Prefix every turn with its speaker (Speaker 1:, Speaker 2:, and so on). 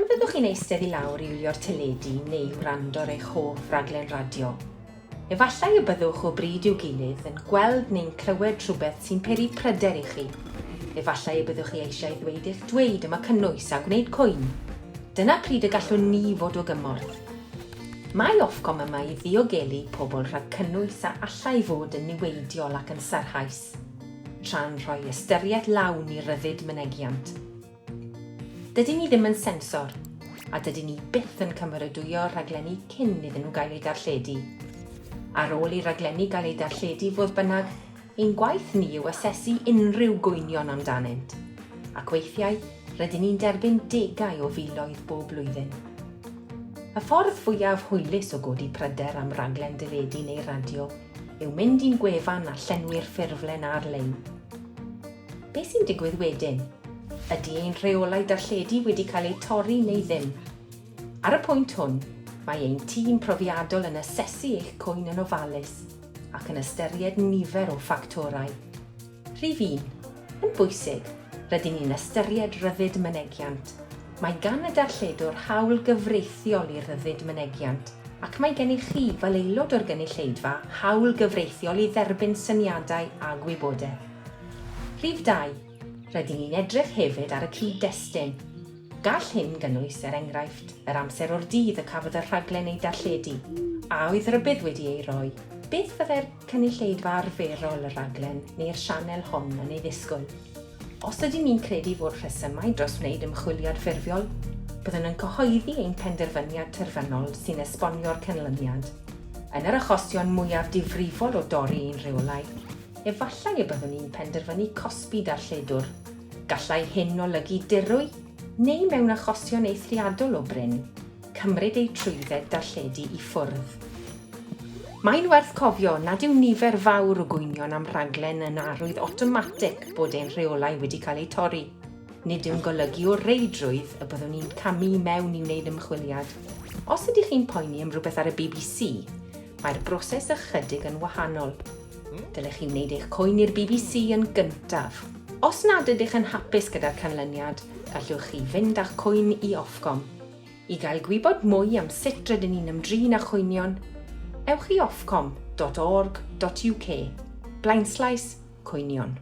Speaker 1: Pan fyddwch chi'n eistedd i lawr i wylio'r teledu neu i wrando ar eich hoff raglen radio, efallai y byddwch o bryd i'w gilydd yn gweld neu'n clywed rhywbeth sy'n peri pryder i chi. Efallai y byddwch chi eisiau ddweud eich dweud am y cynnwys a gwneud cwyn. Dyna pryd y gallwn ni fod o gymorth. Mae Ofcom yma i ddiogelu pobl rhag cynnwys a allai fod yn niweidiol ac yn sarhaus, tra'n rhoi ystyriaeth lawn i ryddid mynegiant. Dydyn ni ddim yn sensor, a dydyn ni byth yn cymeradwyo rhaglenni cyn iddyn nhw gael eu darlledu. Ar ôl i raglenni gael eu darlledu, fodd bynnag, ein gwaith ni yw asesu unrhyw gwynion amdanynt, ac weithiau rydyn ni'n derbyn degau o filoedd bob blwyddyn. Y ffordd fwyaf hwylus o godi pryder am raglen deledu neu radio yw mynd i'n gwefan a llenwi'r ffurflen ar-lein. Be sy'n digwydd wedyn? Ydy ein rheolau darlledu wedi cael eu torri neu ddim? Ar y pwynt hwn, mae ein tîm profiadol yn asesu eich cwyn yn ofalus ac yn ystyried nifer o ffactorau. Rhif 1. Yn bwysig, rydyn ni'n ystyried rhyddid mynegiant. Mae gan y darlledwr hawl gyfreithiol i ryddid mynegiant, ac mae gennych chi, fel aelod o'r gynulleidfa, hawl gyfreithiol i dderbyn syniadau a gwybodaeth. Rhif 2. Rydyn ni'n edrych hefyd ar y cyd-destun. Gall hyn gynnwys, er enghraifft, yr amser o'r dydd y cafodd y rhaglen ei darlledu, a oedd rhybudd wedi ei roi, beth fyddai'r cynulleidfa arferol y rhaglen neu'r sianel hon yn ei ddisgwyl. Os ydyn ni'n credu fod rhesymau dros wneud ymchwiliad ffurfiol, byddwn yn cyhoeddi ein penderfyniad terfynol sy'n esbonio'r canlyniad. Yn yr achosion mwyaf difrifol o dorri ein rheolau, efallai y byddwn ni'n penderfynu cosbi darlledwr. Gallai hyn olygu dirwy, neu mewn achosion eithriadol o brin, cymryd eu trwydded darlledu i ffwrdd. Mae'n werth cofio nad yw nifer fawr o gwynion am raglen yn arwydd awtomatig bod ein rheolau wedi cael eu torri. Nid yw'n golygu o reidrwydd y byddwn ni'n camu i mewn i wneud ymchwiliad. Os ydych chi'n poeni am rywbeth ar y BBC, mae'r broses ychydig yn wahanol. Dylech chi wneud eich cwyn i'r BBC yn gyntaf. Os nad ydych yn hapus gyda'r canlyniad, gallwch chi fynd â'ch cwyn i Ofcom. I gael gwybod mwy am sut rydyn ni'n ymdrin â chwynion, ewch i ofcom.org.uk, blaenslaes, cwynion.